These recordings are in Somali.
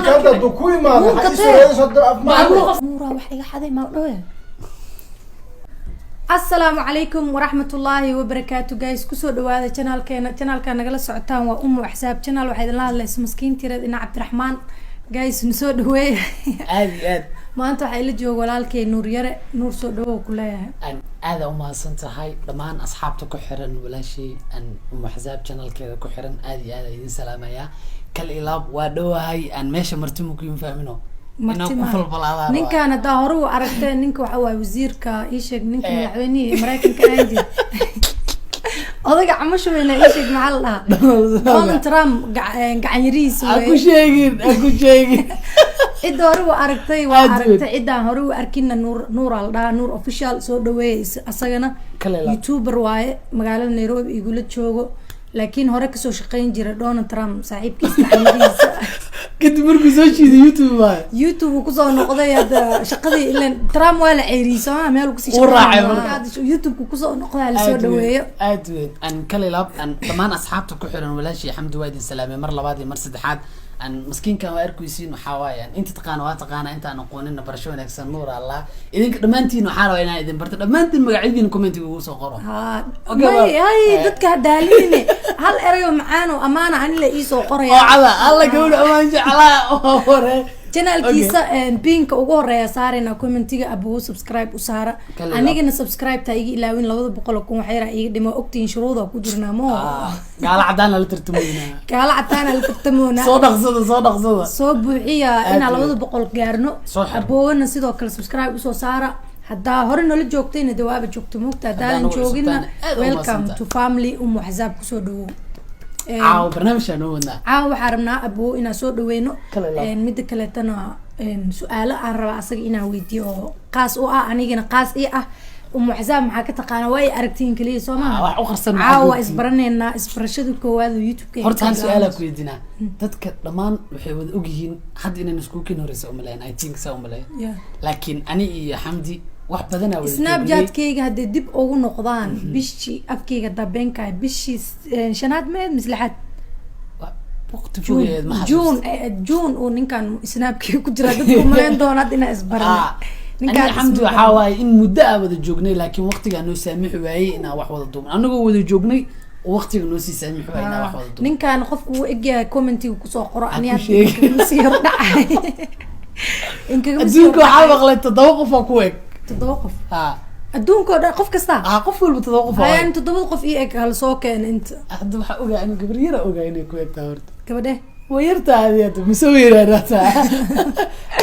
Ninka hadda hadduu ku imaado, Wuu waxaa gatee. isoo raadayso hadda af maaha. Nuuraa wax iga xaday maa dhawe. Asalaamu calaykum waraxmatullaahi wabarakaatu, guys. Kusoo dhawaada channelkeena. Channelka nagala socotaan waa Umu Axsaab Channel. Waxaa idinla hadlaysa maskiintireed ina Cabdiraxmaan. Guys, nasoo dhaweeya. Aad iyo aad. Maanta waxaa ila jooga walaalkay Nuur Yare. Nuur, soo dhawow ku leeyahay. Aan aada umahadsan tahay dhammaan asxaabta ku xiran walaashay aan Umu Axsaab channelkeeda ku xiran. Aad iyo aad aan idin salaamayaa, kal ilaab. Waa dhowahay. Aan meesha marti ma ku fahmino inaan ku falfalaadaan. Ninkan haddaa hore u aragteen, ninka waxa waaye wasiirka, ii sheeg, ninka madaxweynihii Mareykanka ahaan jira, odayga camasha weyna, ii sheeg, maxaa la dhahaa, Donald Trump gacan yarihiisa. Ha ku wey sheegin, ha ku sheegin. Cidda hore u aragtay waa Aad weyn. aragtay. Ciddaan hore u arkinna, Nuur, Nuuraa la dhahaa, Nuur Official. Soo dhaweeya asagana. Kal ilaab. YouTuber waaye, magaalada Nairobi igula joogo, laakiin hore kasoo shaqeyn jira Donald Trump saaxiibkiisa, gacan yarihiisa. Kadib markuu soo shiiday YouTube waay. YouTube uu kusoo noqday hadda shaqadii, ilan Trump waa la ceyriyey sooma, meel kusii Uu raacay shaqeynaya. marka. Hadda YouTube-ku kusoo noqday, lasoo Aad weyn, dhaweeyo. Aad weyn. Aan kal ilaab aan dhammaan asxaabta ku xiran walaashii Xamdi waa idin salaamay mar labaad iyo mar saddexaad. Aan maskiinkan waa arkaysiin, waxaa waaye aan inta taqaana waa taqaana, intaan aqoonina barasho wanaagsan. Nuur Allah idinka dhammaantiin waxaa rabaa inaan idin barto dhammaantiin. Magacyadiina commentiga ugu soo qoro. Ha. Okay, may hay dadka hadaaline, hal erayo macaan oo amaana ani la iisoo qoraya. Oo cada alla gabadha amaan jeclaa oo hore. Channelkiisa pinka ugu horeeya saarayna commentiga. Abuhu, subscribe u saara. Kal ilaab. Anigana subscribe ta iga ilaawin. 200,000 wax yara iga dhimo. Ogtiin shuruuda ku jirnaa mo. Ah, gaala cadaan lala tartamoynaa. Gaala cataana la tartamoonaa. Soo dhaqsada, soo dhaqsada. Soo buuxiya Aad inaa weyn. 200 gaarno. Soo xir. Abowana sidoo kale subscribe usoo saara. Haddaa hore noola joogtayna de waaba joogto moogta, haddaadan Haddaa nagu joogina, cusubtaana, aad u welcome mahadsantahay. to family Umu Axsaab. Kusoo dhawow. Caawa barnaamijaa noo wadnaa. Caawa waxaa rabnaa, aboo, inaan soo dhaweyno. Kala ilaab. Mida kaleetana, su-aalo aan rabaa asaga inaan weydiiyo oo qaas u ah anigana qaas ii ah. Umu Axsaab maxaa ka taqaana? Waa ay aragtiin kaliya soo maaha? Ah, wax u qarsan maxaa Caawa waa ka ogtiin? isbaraneynaa, isbarashada koowaad oo YouTube-ka. Horta hal su-aalaa ku weydiinaa. Dadka dhammaan waxay wada ogyihiin hadda inaan iskugu keeni horeysa umaleyn, I think saa umaleyn. Laakiin ani iyo Xamdi wax badanaa wada joognay. Snapchat-kayga hadday dib ugu noqdaan, bishii afkayga dabeenkaay, bishii shanaad meed mise lixaad? Waqti fogeed ma xasuusto. June, June uu ninkan snapkayga ku jira. Dadku umaleyn doona hadda inaan isbarana. Ah, aniga Xamdi waxaa waaye in muddo aa wada joognay, laakiin waqtigaa noo saamixi waayey inaan wax wada duubno. Anagoo wada joognay, waqtiga noo sii saamixi waayey inaan wax wada duubno. Ninkan qofku uu egyahay commentiga kusoo qoro. Ha ani ku hadda sheegin. inkagama sii hordhacay, inkagama sii Adduunka waxaa hordhacay. maqlay toddoba qof oo ku eg. Toddoba qof? Ha. Adduunka oo dhan qof kasta? Ah, qof walba toddoba qof oo hayaan eg. Toddobada qof ii eg hala soo keena inta. Hadda waxaa ogaa, aniga gabar yara ogaa inay ku eg tahay horta. Gabadhe? Way yartahay adi hadda mise way yaraadataa.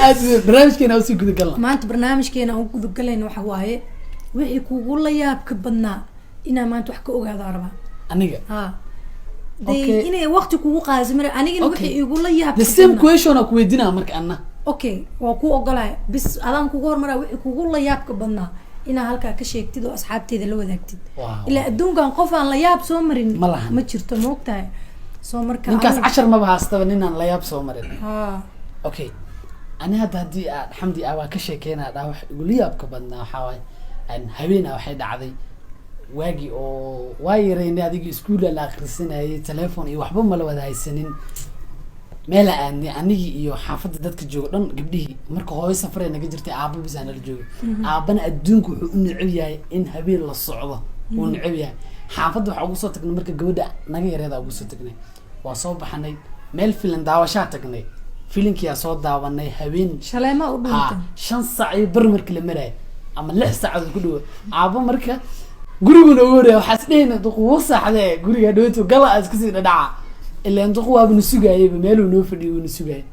Aad barnaamijkeena usii guda galna. Maanta barnaamijkeena aan gudagalayna waxa waaye wixii kugu la yaabka badnaa inaa maanta wax ka ogaado rabaa. Aniga? Ha. Dee inay waqti kugu qaadayso mara anigana wixii igula yaabka The same badnaa. question aa ku weydiinaa marka anna. Okay, waa kuu ogolaya bis, adaan kugu hormaraa. Wixii kugu la yaabka badnaa inaa halkaa ka sheegtid oo asxaabteeda la wadaagtid. Ilaa adduunkan qof aan la yaab soo marin Ma lahan. ma jirto, ma ogtahay? Soo marka Ninkaas cashar maba haastaba ninaan la yaab soo marin. Ha. Okay, ani hadda haddii aad Xamdi ah waa ka sheekeynaa dhaa, wax igula yaabka badnaa waxaa waaye aan habeena waxay dhacday waagii oo waa yaraynay adigii iskuula la akhrisanayay, telephone iyo waxba mala wada haysanin. Meela aadnay anigii iyo xaafadda dadka jooga dhan, gabdhihii. Marka hooyo safaray naga jirtay, aaba bis nala joogay. Aabana adduunka wuxuu u neceb yahay in habeen la socdo, wuu neceb yahay. Xaafadda waxaa ugu soo tagnay marka gabadha naga yareeda ugu soo tagnay. Waa soo baxnay, meel filim daawashaa tagnay, filinkiyaa soo daawanay habeen. Shaleema u Ha. dhuuntay. 5:15 markii la maraayo ama 6 saacadood ku dhawo, aabo marka guriguna ugu horreeya. Waxaa is dhehayna duqu wuu saaxdee, guriga dhawto gala aa iska sii dhadhaca, ilaan duqu waaba na sugaayayba, meeluu noo fadhiyo wuu na sugaayay.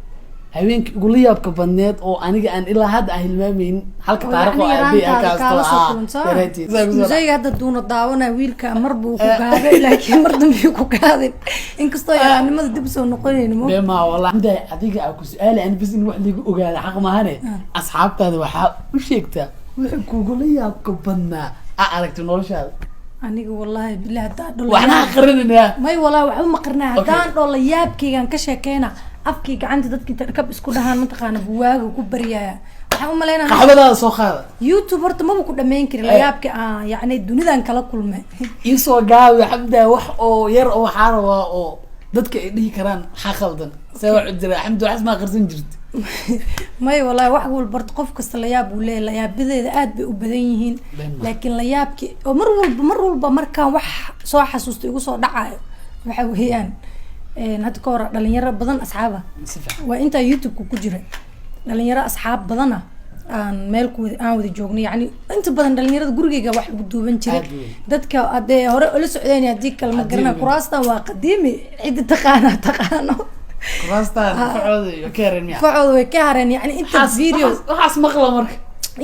Habeenkii igula yaabka badneed oo aniga aan ilaa hadda aan hilmaameynin halka Oo taariikh oo yacni aabey aan yaraantaada ka kaala soo hasto. kulantaa. Yaraanteed. Museyga hadda duuna daawanaya, wiilka mar buu ku gaaday, laakiin mar dambe ku gaadin, inkastoo yaraannimada dib usoo noqonayno mo. Bema wallahi Hamda, adiga aa ku su-aali ani bas in wax liigu ogaada xaq maahane. Asxaabtaada waxaa u sheegtaa wixii kugula yaabka badnaa aa aragtay noloshaada. Aniga wallahi billahi haddaan dholo Waxna ha qarinaynaa. May, wallahi waxba ma qarnaa. Haddaan dholo yaabkaygaan ka sheekeyna, afkii gacanta dadka inta dhakab isku dhahaan, mataqaana, buwaaga ku baryaya, waxaan u malaynaa. Qaxwadaada soo qaada. YouTube horta maba ku dhameyn karin layaabka aan yacni dunidan kala kulmay. Iisoo gaabi, Xamda, wax oo yar oo waxaa rabaa oo Dadka ay dhihi karaan maxaa khaldan, see wax u jira? Xamdi, waxaas ma akhrisan jirta? May, wallahi, wax walba horta qof kasta layaab uu leeyahay. Layaabadeeda aad bay u badan yihiin. Been ma. Laakiin layaabki oo mar walba markaan wax soo xasuusto igu soo dhacayo waxa weeyaan, hadda ka hor dhalinyaro badan asxaaba Si fiican. waa intaa YouTube-ka ku jira, dhalinyaro asxaab badana aan meel ku wada aan wada joognay, yacni inta badan dhalinyarada gurigeyga wax lagu duuban jiray. Aad weyn. Dadka haddee hore ula socdeen, haddii kale ma Haddii garana. weyn. Kuraastan waa qadiimi, cidda taqaana taqaano. Kuraastaan facooda iyo ka yareen miya? Facooda way ka hareen, yacni inta video Waxaas maqla marka.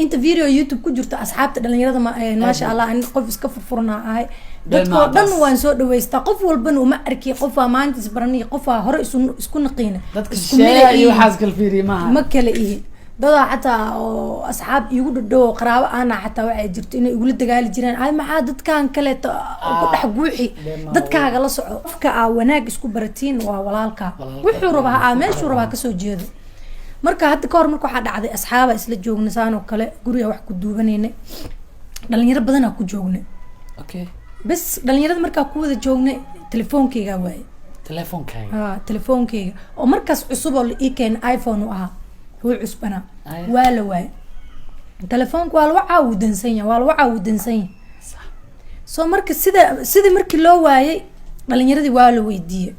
inta video YouTube ku jirto, asxaabta dhalinyarada maasha Allah, ani qof iska furfurnaa ahay. Been Dadkoo dhan maadaas. waan soo dhaweystaa, qof walbana uma arki qofaa maanta isbaranay, qofaa hore isku naqiina. Dadka Isku mila shisheeya iyo ihi. waxaas kala fiiriya maaha. Ma kala ihi. Dadaa xataa oo asxaab iigu dhadhow oo qaraabo ahna xataa waxay jirto inay igula dagaali jireen: "Ay, maxaa dadkan kaleeto ku dhex guuxi?" Been ma. Dadkaaga la soco. Qofka aa wanaag isku baratiin waa walaalka. Walaalka. Wuxuu rabaa ha aa meeshuu rabaa kasoo jeedo. Marka hadda kahor marka waxaa dhacday, asxaaba isla joogna, saan oo kale guriga wax ku duubanayna, dhalinyaro badanaa ku joognay. Bes, dhalinyarada markaa ku wada joognay, telefoonkeygaa waaye. Telefoonkaaga? Ha, telefoonkeyga oo markaas cusub oo la ii keenay, iPhone u ahaa, wuu cusbanaa. Ay. Waa la waayay telefoonka, waa lagu caawudansan yahay, waa lagu caawudansan yahay. So marka sida sidii markii loo waayay, dhalinyaradii waa la weydiiyey: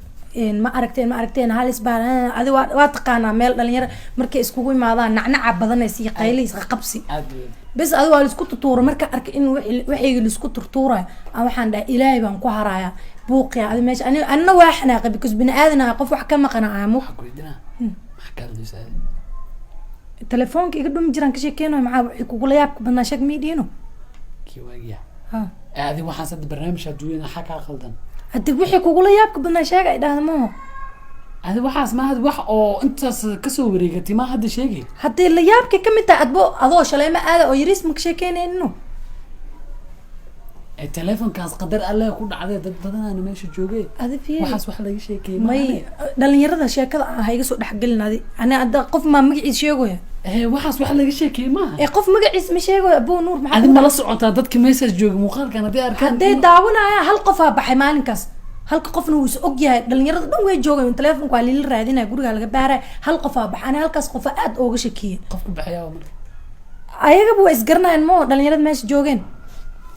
"Ma aragteen, ma aragteen halis baa adi?" Waa taqaanaa, meel dhalinyaro markay iskugu imaadaan nacnaca badanaysa iyo qayli isqabsi. Aad weyn. Bes, adi waa laisku tutuura. Marka arkay in waxayga laisku turtuurayo, aan waxaan dhahay: "Ilaahay baan ku harayaa buuqiya adi meesha." Ani anna waa xanaaqay because bini aadan ah, qof wax ka maqana aamo. Waxaa ku weydiinaa, maxaa kaala duysaa? Telefoonka iga dhumi jiraan ka sheekeynayo. Maxaa wixii kugula yaabka badnaa sheeg miidhiino? Kii waagiya. Ha. Ee, adi waxaas hadda barnaamij adduunyada maxaa kaa qaldan? Haddi wixii kugula yaabka badnaa sheeg ay dhahda maho. Adi waxaas ma wax oo intaas kasoo wareegatay ma hadda sheegay. Haddii la yaabka kamid tahay, adbo adoo shaleema aada oo yariis ma ka sheekeynayno. Ee, telefonkaas qadar alle ku dhacday, dad badanaana meesha joogay. Adi fiiri. Waxaas wax laga sheekeeyey. May, dhalinyarada sheekada ah ha iga soo dhexgelin. Adi ani hadda qof maa magaciis sheegaya? Ee, waxaas wax laga sheekeeyey maaha. Ee, qof magaciis ma sheegayo, abuu Nuur. Maxaa Adi kugu mala socotaa dadka meeshaas jooga muuqaalkan haddii arkaan? Hadday daawanayaan, hal qofaa baxay maalinkaas, halka qofna wuu is og yahay. Dhalinyarada dhan way joogay, telefonka waa lila raadinaya, gurigaa laga baaraya, hal qofaa baxay. Ani halkaas qofa aad ooga shakiyay. Qofku baxayaa marka? Ayagaba waa isgaranayaan mo, dhalinyarada meesha joogeen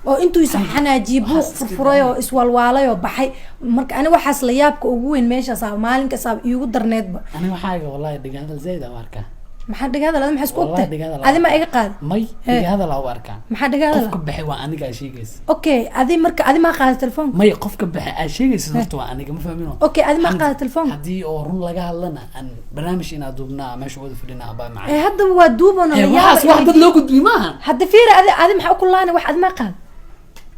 oo intuu is xanaajiyey buuq Waxaas iska furfuray oo iswalwaalay oo baxay. Marka ani waxaas la yaabka ugu weyn meeshaas maalinkaas iigu darneedba. Ani waxaaga wallahi dhigahadal zaid aan u arkaa. Maxaa dhigahadal? Adi maxaa isku Wallahi ogtahay? dhigahadal. Adi ma iga qaadi? May. Hee. Dhigahadal aan u arkaa. Maxaa dhigahadal? Qofka baxay waa aniga aa sheegaysa. Okay, adi marka adi maa qaada telefoonka? May, qofka baxay aa sheegaysa horta waa aniga, ma fahmino? Okay, adi maa qaada telefoonka? Haddii oo run laga hadlana, aan barnaamij inaa duubnaa meesha wada fadhina abaa Ee, macaan. Haddaba waa duubona. Ee, La waxaas yaaba wax dad loo gudbiy maaha. Hadda fiiri, adi maxaa ukulaana wax adi maa qaada,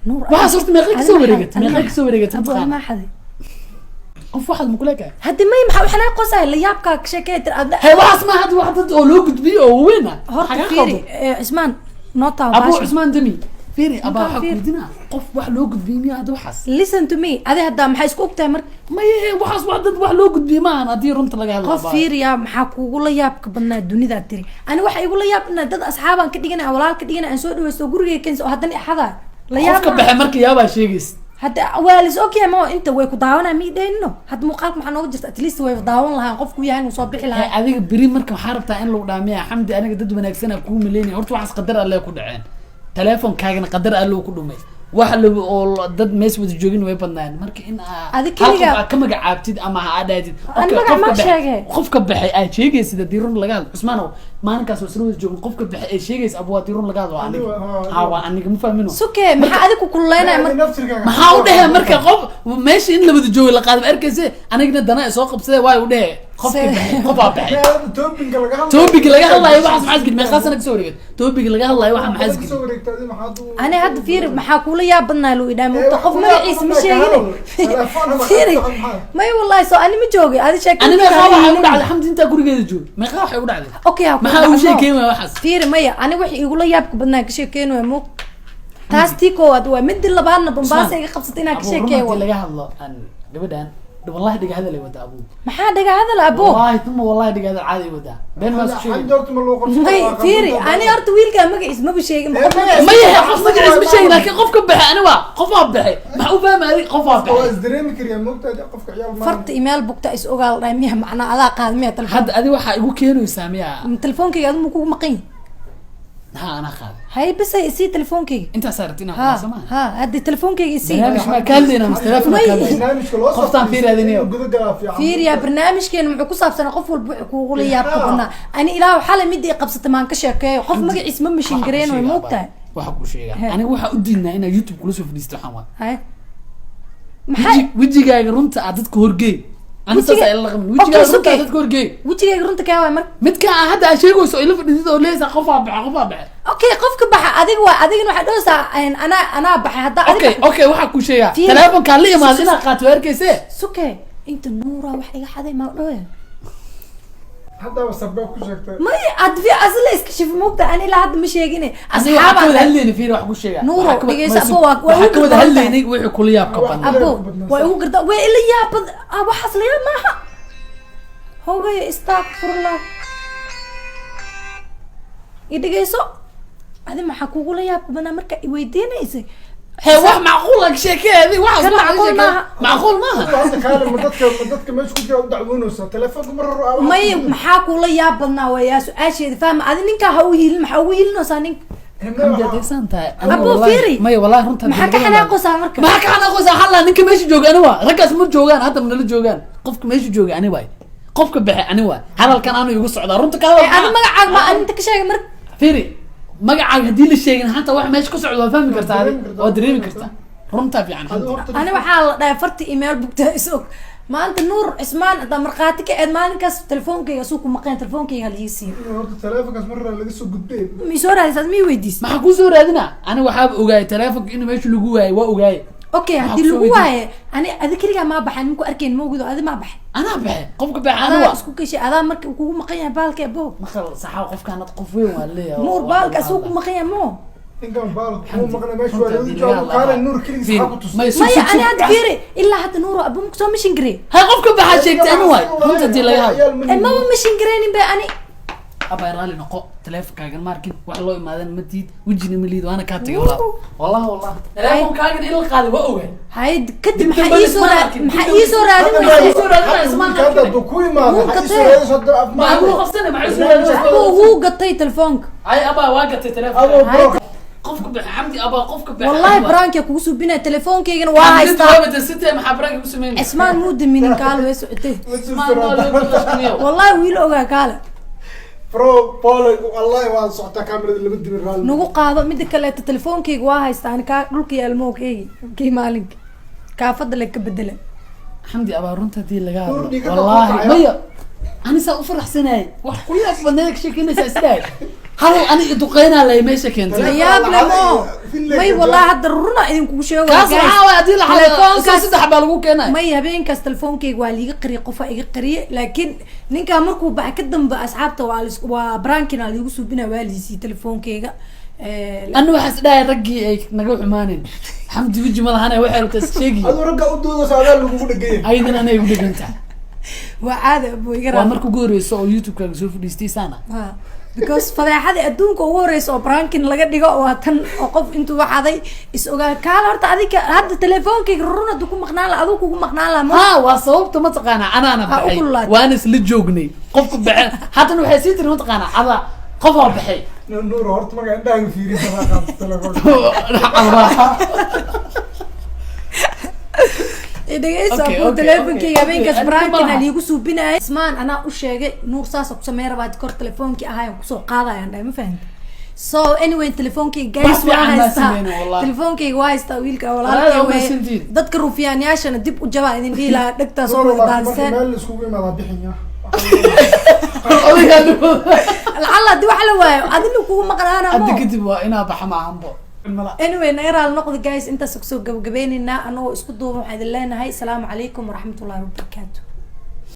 Nuur? Waxaas horta meeqa Adi kasoo maxaa- wareegatay? adi Meeqa kasoo wareegatay? Abu, adi mataqaana maa xaday? Qof waxaad ma kula kahay? Haddi may, maxaa waxnaa qosahay? La yaabkaa ka sheekey tir adna. He, waxaas maaha hadda wax dad oo loo gudbiyo oo waaweyn ah. Horta Xagaa fiiri qaldan. ee, Cismaan noo taaba Abu baasha. Cusmaan dami, fiiri abaa, Ninkaan waxaa fiiri. kuydinaa qof wax loo gudbiyey miya hadda waxaas? Listen to me, adi hadda maxaa isku ogtahay marka? Maye, waxaas wax dad wax loo gudbiyey maahan haddii runta laga hadlo Qof abaa. fiiriya, maxaa kugula yaabka badnaa dunidaa tiri? Ani waxa igula yaab badnaa dad asxaabaan ka dhiganay, walaal ka dhiganay, aan soo dhaweysto oo gurigay keensa oo haddana ixadaa la yaab Qofka maaha. baxe marka yaabaa sheegaysa. Hadda waa lis ogyahay ma inta way ku daawanaa mi dhehno. Hadda muuqaalka maxaa nooga jirta? At least way daawan lahaan, qofku yahay inuu soo bixi He, lahaa. Adiga beri marka waxaa rabtaa in lagu dhaamiya Xamdi, aniga dad wanaagsana kuu maleynaya. Horta waxaas qadar alle ku dhaceen, teleefonkaagana qadar alle ku dhumay, wax la oo dad mees wada joogin way badnaayeen. Marka in aa Adi hal qof keligaa- aa ka magacaabtid ama ha dhahdid Ani okay, magac qofka ma baxay- sheegay. Qofka baxay aad sheegaysid haddii run laga hadlo, Cusmaanow, maalinkaas oo isla wada joogin, qofka baxay ay sheegaysa abu haddii run laga hadlo waa aniga. Aniga, Ha, waa aniga, ma fahmino? Suke, maxaa adiga ku kululeynaya marka? Naftirkaaga. Maxaa u dhehe marka qof meesha in la wada joogo la qaado ma arkayse? Anigana dana ay soo qabsadee waay u dhehe qofka baxay, qofaa baxay. Topic-ga laga hadlayo. Topic laga hadlayo waxaas maxaa isgeli? Meeqaa sana kasoo wareegay topic laga hadlayo waxa maxaa isgeli? Kasoo wareegtay, adi maxaad Ani hadda fiiri, maxaa kula yaab badnaa luu idhaa mugta wax qof kula yaab magaciisa ma badnaa sheegin. ka hadal. Telefoon ama Fiiri. maxaa? May, wallahi soo ani ma joogay, adi sheekada Ani meeqaa kaaga waxay u yihiin. dhacday Xamdi intaa gurigeeda joogay? Meeqaa waxay u dhacday? Okay, ha ku Maxaa ugu dhacdo. sheekeyn waaya waxaas? Fiiri, maya, ani wixii igula yaabka badnaa ka sheekeyn waaya mug. Taas tii koowaad waa. Midii labaadna Bambaasa iga qabsatay inaan ka Abu, run sheekeeyo. haddii laga hadlo, aan gabadhan Wallahi dhiga hadal ay wadaa, abuu. Maxaa dhaga hadal, abo? Wallahi tuma, wallahi dhiga hadal caadi ay wadaa, been maa isku sheegay. Xamdi horta ma loo qorsan. May, fiiri, ani horta wiilkaa magaciis maba sheegin, ma qof magaciis- Ma yahay qof magaciis ma sheegin, laakiin qofka baxay ani waa qofaa baxay. Maxaa u fahmay adiga qofaa waa baxay? Is dareemi kariyaa, moogtahay, qofka ciyaal maaha. Farta email bugta is ogaal dhahay miya? Macnaa adaa qaad miya telefoon? Hadda adi waxaa igu keenaysaa miyaa? Telefoonkayga adu ma kugu maqan yahay? Ha, anaa qaaday. Hay, bas hay, isii telefoonkayga. Intaasaa rabti inaan Ha. qaaso maaha? Ha, hadda telefoonkayga isii. Barnaamij maa ka hadlaynaa mise telefoon maa ka hadlaynaa? Barnaamijka loo soo Qoftaan fiiri adiniyo. guda galaa fiican. Fiiriya, barnaamijkeena muxuu ku saabsanaa? Qof walba wuxuu kuugula yaabka badnaa. Ani ilaah xalay midii qabsatay maan ka sheekeeyo? Qof magaciis ma mashin gareyn way, moogtahay. Waxa kuu sheegaa, He. aniga waxaa u diidnaa inaa YouTube kula soo fadhiisto waxaan waa hay, maxay? Wejigaaga runta aad dadka horgeey. Ani Wejiga- saas ila dhaqmin. Okay, Wejigaaga runta sukey. aad dadka horgeey. Wejigayga runta kaa waay marka? Midka aan hadda aad sheegayso oo ila fadhiisid oo leeysa qofaa baxa, qofaa baxa. Okay, qofka baxa adiga waa, adigana waxaa dhahaysaa anaa baxay hadda adiga. Okay, waxaa kuu sheegaa, Fiiri. telefonkaa la imaada inaad qaato waa arkayse. Suke, inta nuura wax iga xaday maa dhahaya? Haddaba sarbeeb ku sheegtay. May, adfi asla iska shif, moogta, ani ilaa hadda ma sheegine. Aniga waxaa ka wada Asxaabaa. hadlaynay, fiiri, wax kuu sheegaa. Nuuro, Waxaa ka dhegeyso, ma abo, waa waxaa ugu ka wada gardaran. hadlaynay wixii kula yaabka badnaa. Abo, waa igu garda, way ila yaabad. Ah, waxaas la yaab maaha. Hogay, istaaqfurlah, i dhegeyso, adi maxaa kugula yaabka badnaa marka i weydiinaysay? Hee, wax macquul ah sheekeedi waxaas. Kan macquul maaha. Macquul maaha. Hadda kaale, ma dadka meesha ku jira u dacwoonaysa telefoonka mar hore? May, maxaa kula yaab badnaa wayaa su-aasheeda, fahma? Adi ninkaa ha u hiilin, maxaa ugu hiilinaysaa ninka? Xamdi, adeegsan tahay. Abo, fiiri. Maya, wallahi runta. Maxaa ka xanaaqaysaa marka? Maxaa ka xanaaqaysaa? Halla, ninka meesha jooga ani waa, raggaas ma joogaan hadda, manala joogaan. Qofka meesha jooga ani waay, qofka baxe ani waay, hadalkan anu igu socdaa, runta ka hadal. Adi magacaaga ma ani inta ka sheegay marka? Fiiri, magacaaga haddii la sheegin hata wax meesha ka socda waa fahmi kartaa adi. Dareemi kartaa. Waa dareemi kartaa, runtaa fiican, Xamdi. Ani waxaa la dhahay farti email bugtaa is og. Maanta Nuur Cismaan hadaa markhaati ka eed, maalinkaas telefoonkayga asuu ku maqeen, telefoonkayga halii siiyo. Horta telefoonkaas mar hore laga soo gudbay. Ma isoo raadis, ma ii weydiis? Maxaa kusoo raadina? Ani waxaaba ogaayay telefonka inuu meesha lagu waayay, waa ogaayay. Okay, Maxaa haddii kusoo lagu weydiin? waaye, ani adi keligaa maa baxay, ninku arkayn ma ogido, adi maa baxay. Anaa baxe, qofka baxe ani Adaa waa. isku gashay, adaa marka kugu maqan yahay baalka, abo. Maqal saxaa, qofkaan ad qof weyn waa leeyahay. Nuur, baalka asuu ku maqan yahay mo? Ninkan baalka kuu maqnay meesha waa lagu joogo. Kaale, Nuur keligiis maxaa ku tusay? Maya, ani hadda fiiri, ilaa hadda Nuur abo maku soo mishin garey. Hay, qofka baxaa sheegtay ani waay, runta hadii laga hadlo. Eh, maba mishin gareynin be ani. Abay, raalli noqo, teleefonkaagan ma arkin, wax loo imaadan ma tiid, wejina ma liid, waana kaa tagay wallah, wallah, wallah, teleefonkaagan in la qaaday waa ogaay. Hay, kadib Dib maxaa dambe iisoo isma raad arkin, maxaa dib dambe iisoo raadin Hadda weyday? Isma wiilka hadda hadduu ku imaado Wuu waxaa gatay. isoo raadinaysa hadda af Ma agu maaha. qabsane, maxay soo raadinaysaa? Abo, wuu gatay telefoonka. Ay abaa, waa gatay Abo, teleefonka. bro. Qofka baxe Xamdi, abaa, qofka baxe. Wallahi brankia kugu suubinaya, telefoonkaygana waa haystaa. Haystaa maxaa branka ku sameynaya? Cismaan muu daminin, kaale, way socotay. Cismaan waa loo kala. Wallahi wiil ogaa, kaale. Bro, Paul, wallahi waa socotaa kaamirada lama dibin, raalli. Nagu qaado mida kaleeto, telefoonkayga waa haystaa ani, kaa dhulka yaalmookeygi kii maalinka kaafada le ka bedela. Xamdi abaa, runta hadii laga hadlo, Nuur, dhiigga wallahi ku kacaya. Maya, ani saa u faraxsanahay, wax ku yaab badneed ka sheekeynaysaa isdahay, hadal ani iduqeynaa lay meesha keentay. La yaab le mo. May, wallahi hadda runa idinkugu sheego. Kaas guys. waxaa waay haddii la xado Telefoonkaas- saddex baa lagu keenay. May, habeenkaas telefoonkayga waa liiga qariyay, qofaa iga qariyay, laakiin ninkaa markuu baxay ka dambe asxaabta waa waa brankina liigu suubinaa, waa liisii telefoonkayga. Ana waxaa is dhahay raggii ay naga xumaanin, Xamdi weji ma lahane, waxay rabtaa is sheegi. Aduu ragga u doodaysa, adaa lagugu dhegaya. Ayadana anay igu dhegan tahay. Waa caadi, abu, iga Waa raali. marka ugu horeysa oo YouTube-kaaga soo fadhiistay saana. Ha, because fadeexadii adduunka ugu horeysa oo brankin laga dhigo waa tan, oo qof intuu waxaday is ogaa. Kaala horta adiga hadda telefoonkayga run hadduu ku maqnaan laha, aduu kugu maqnaan laha ma? Ha, waa sababta mataqaanaa anaana Ha, u baxay. kululaatay. Waana isla joognay qofka baxay, haddana waxay sii tiri mataqaanaa ada qof waa baxay. Nuur, horta markaa indhahaaga fiirisa baa qaata telefoonka. Dhegeyso. Okay, abuu okay, telefoonkayga okay, habeenkaas okay, brankina malaha. liigu suubinaya. Ismaan anaa u sheegay Nuur saasa ku sameyn rabaa, kor telefoonkii ahaayaan kusoo qaadayaan dhahay, ma fahamti? So anyway, telefoonkayga Wax guys waa fiican baa haystaa. sameyna, wallahi. Telefoonkayga waa haystaa wiilka Walahi, walaalkay waa weye. mahadsantihiin. Dadka rufiyaanyaashana dib u jabaa idin dhihi lahaa, dhegtaas Nuur, oo laakiin marka daadiseen. meel la iskugu imaadaa bixin ya. Odaygaa Lacalla haddii wax la waayo adina kugu maqnaana hadda mo. Kadib waa inaa baxa maahanbo. Anyway, naga raali noqda guys, intaas kusoo gabagabaynaynaa. Anagoo isku duuban waxaan idin leenahay asalaamu calaykum waraxmatullahi wabarakaatu.